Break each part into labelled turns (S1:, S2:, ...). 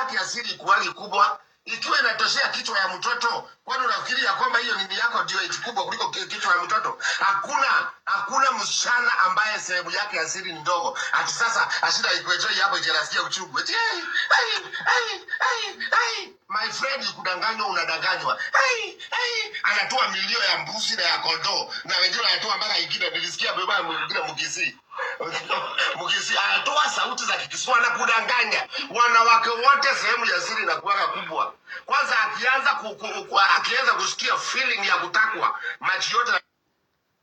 S1: Yake asili ikuwagi kubwa ikiwa inatoshea kichwa ya mtoto. Kwani unafikiri ya kwamba hiyo nini yako ndio eti kubwa kuliko kichwa ya mtoto? Hakuna msichana ambaye sehemu yake asili ni ndogo ati sasa ashida ikuenjoy hapo eti anasikia uchungu eti hey, hey, hey, hey, hey. My friend, kudanganywa unadanganywa. Hey, hey. Anatoa milio ya mbuzi na ya kondoo na wengine wanatoa mpaka ingine. Nilisikia baba mwingine Mkisii Mkisii anatoa sauti za Kikisua na kudanganya wanawake wote. Sehemu ya siri inakuwaga kubwa. Kwanza akianza kusikia feeling ya kutakwa machi yote.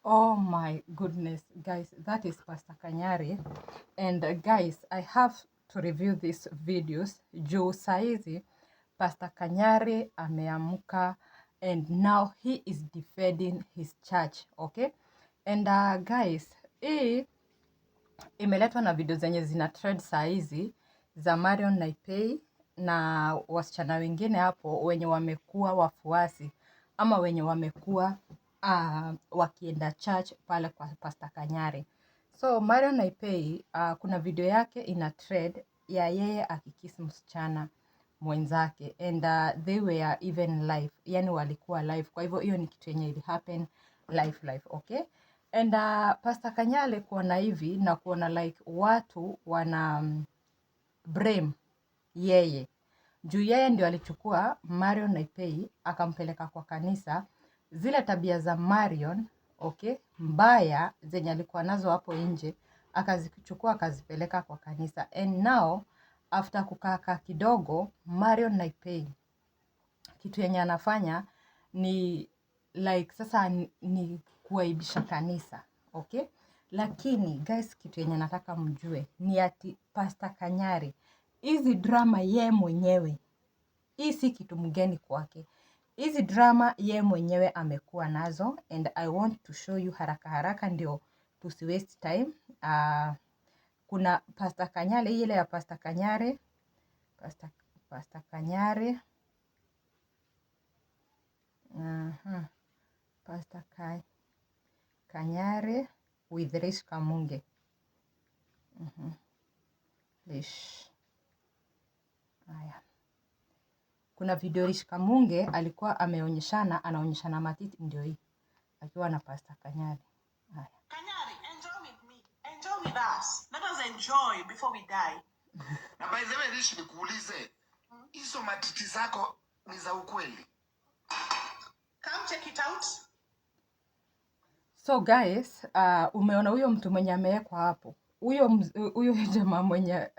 S2: Oh my goodness, guys, that is Pastor Kanyari. And guys, I have to review these videos. Juu saizi, Pastor Kanyari ameamka and now he is defending his church, okay? And guys, hii imeletwa na video zenye zina trend saizi za Marion Naipei na wasichana wengine hapo wenye wamekuwa wafuasi ama wenye wamekuwa wakienda church pale kwa Pastor Kanyari. So Marion Naipei, kuna video yake ina trend ya yeye akikiss msichana mwenzake and they were even live, yani walikuwa live. Kwa hivyo hiyo ni kitu yenye ili happen live live, okay? And Pastor Kanyari kuona hivi na kuona like watu wana blame yeye juu yeye ndio alichukua Marion Naipei akampeleka kwa kanisa. Zile tabia za Marion, okay, mbaya zenye alikuwa nazo hapo nje akazichukua akazipeleka kwa kanisa, and now after kukaa kidogo, Marion Naipei kitu yenye anafanya ni like sasa ni kuaibisha kanisa, okay? Lakini guys, kitu yenye nataka mjue ni ati Pastor Kanyari hizi drama ye mwenyewe, hii si kitu mgeni kwake. Hizi drama ye mwenyewe amekuwa nazo and I want to show you haraka haraka ndio tusi waste time. Kuna Pastor Kanyari, ile ya Pastor Kanyari, Pastor Kanyari, Pastor Kanyari with Rish Kamunge. Rish. Haya. Kuna video Rish Kamunge alikuwa ameonyeshana, anaonyeshana matiti, ndio hii akiwa na Pastor Kanyari. Haya.
S3: Kanyari, enjoy with me. Enjoy with us. Let us enjoy before we die.
S1: Na by the way, Rish, nikuulize, hizo matiti zako ni za ukweli?
S3: Come check it out.
S2: So guys, umeona huyo mtu mwenye amewekwa hapo, huyo jamaa mwenye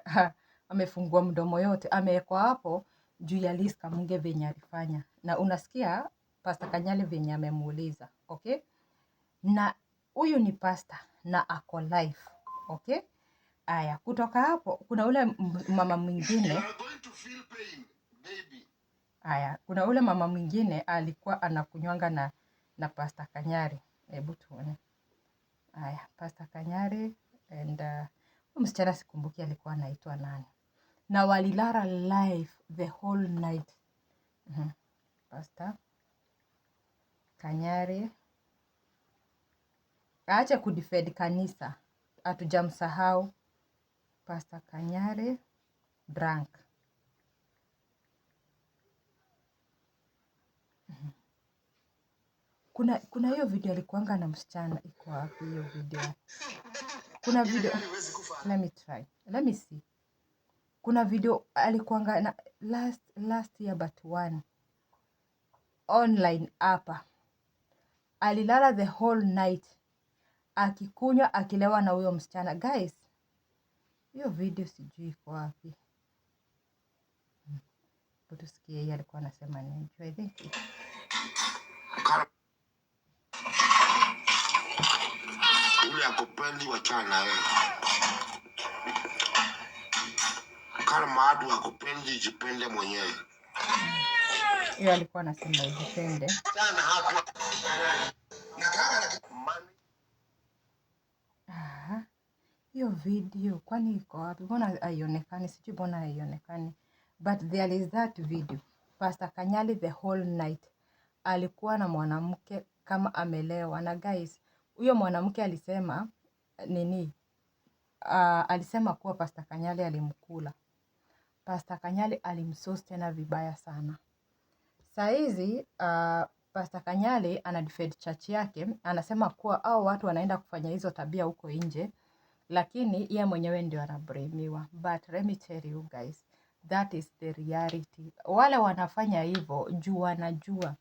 S2: amefungua mdomo yote amewekwa hapo juu ya Liz Kamunge venye alifanya, na unasikia Pastor Kanyari venye amemuuliza, okay? Na huyu ni pastor na ako live, okay? Aya, kutoka hapo kuna ule mama mwingine
S1: You are going to feel pain, baby.
S2: Aya, kuna ule mama mwingine alikuwa anakunywanga na Pastor Kanyari. Hebu tuone. Aya, Pastor Kanyari and huyu msichana sikumbuki alikuwa anaitwa nani. Na walilala live the whole night. Pastor Kanyari aache kudefend kanisa, hatujamsahau. Pastor Kanyari drunk. Kuna hiyo video alikuanga na msichana, iko wapi hiyo video? Kuna video, let me try. Let me see. Kuna video alikuanga na last year but one online hapa. Alilala the whole night akikunywa akilewa na huyo msichana. Guys, hiyo video sijui iko wapi. Tusikie yeye alikuwa anasema nini. I think
S1: Ule akupendi wachana na wewe. Kama watu hakupendi, jipende mwenyewe.
S2: Yeye alikuwa anasema ujipende.
S1: Sana hapo. Na kama na
S2: Aha. Hiyo video kwani iko wapi? Mbona haionekani? Sijui mbona haionekani. But there is that video. Pastor Kanyari the whole night alikuwa na mwanamke kama amelewa. Na guys, huyo mwanamke alisema nini? Alisema kuwa Pastor Kanyari alimkula. Pastor Kanyari alimsource tena vibaya sana. Saizi Pastor Kanyari ana defend church yake, anasema kuwa hao watu wanaenda kufanya hizo tabia huko nje, lakini yeye mwenyewe ndio anablamiwa. But let me tell you guys, that is the reality. Wale wanafanya hivyo juu wanajua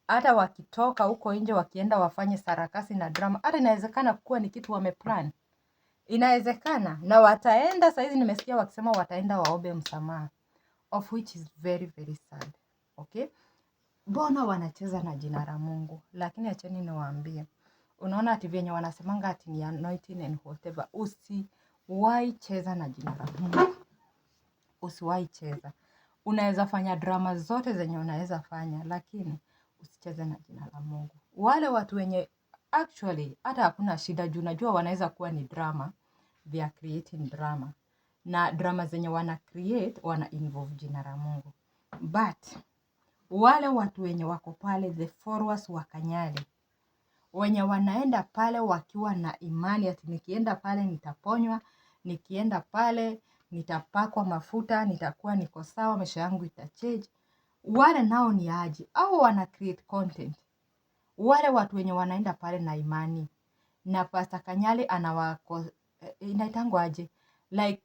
S2: hata wakitoka huko nje wakienda wafanye sarakasi na drama, hata inawezekana kuwa ni kitu wameplan, inawezekana na wataenda. Saizi nimesikia wakisema wataenda waombe msamaha, of which is very very sad. Okay, mbona wanacheza na jina la Mungu? Lakini acheni niwaambie, unaona ati vyenye wanasemanga ati ni anointing and whatever, usiwahi cheza na jina la Mungu, usiwahi cheza. Unaweza fanya drama zote zenye unaweza fanya, lakini usicheze na jina la Mungu. Wale watu wenye actually hata hakuna shida juu najua wanaweza kuwa ni drama, they are creating drama, na drama zenye wana create wana involve jina la Mungu, but wale watu wenye wako pale, the followers wa Kanyari, wenye wanaenda pale wakiwa na imani ati nikienda pale nitaponywa, nikienda pale nitapakwa mafuta, nitakuwa niko sawa, maisha yangu itachange. Wale nao ni aje? Au wana create content? Wale watu wenye wanaenda pale na imani na Pastor Kanyari anawako, inaitangwa aje? Like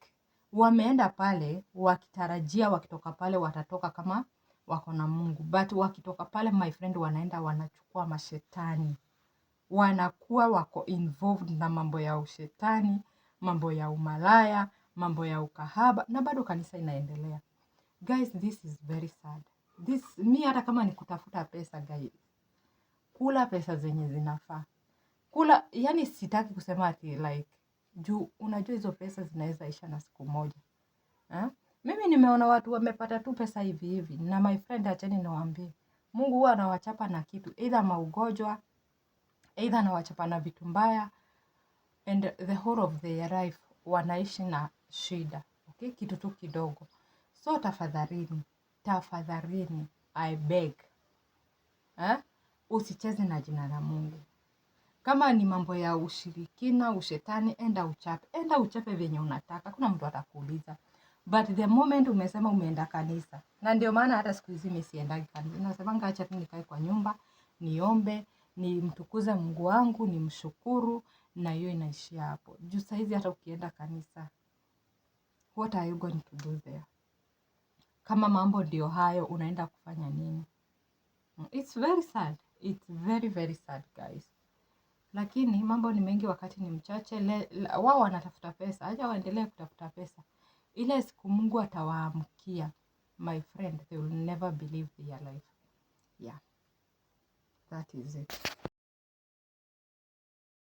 S2: wameenda pale wakitarajia wakitoka pale watatoka kama wako na Mungu, but wakitoka pale, my friend, wanaenda wanachukua mashetani, wanakuwa wako involved na mambo ya ushetani, mambo ya umalaya, mambo ya ukahaba, na bado kanisa inaendelea. Guys, this is very sad. This, mi hata kama ni kutafuta pesa, guys, kula pesa zenye zinafaa kula, yani sitaki kusema ati like juu unajua hizo pesa zinaweza isha na siku moja, ha? Mimi nimeona watu wamepata tu pesa hivi hivi, na my friend, acheni niwaambie, Mungu huwa anawachapa na kitu, either maugonjwa, either anawachapa na vitu mbaya, and the whole of their life wanaishi na shida, okay? Kitu tu kidogo. So tafadhalini, tafadhalini, I beg, eh? Usicheze na jina la Mungu. Kama ni mambo ya ushirikina, ushetani, enda uchape, enda uchape vyenye unataka, kuna mtu atakuuliza. But the moment umesema umeenda kanisa, na ndio maana hata siku hizi mimi siendagi kanisa, nasemanga acha tu nikae kwa nyumba, niombe, nimtukuze Mungu wangu, nimshukuru, na hiyo inaishia hapo. Juu saizi hata ukienda kanisa, what are you going to do there? Kama mambo ndio hayo, unaenda kufanya nini? It's very sad. It's very very sad, guys. Lakini mambo ni mengi, wakati ni mchache. Wao wanatafuta pesa, acha waendelee kutafuta pesa. Ile siku Mungu atawaamkia, my friend, they will never believe their life. Yeah, that is it.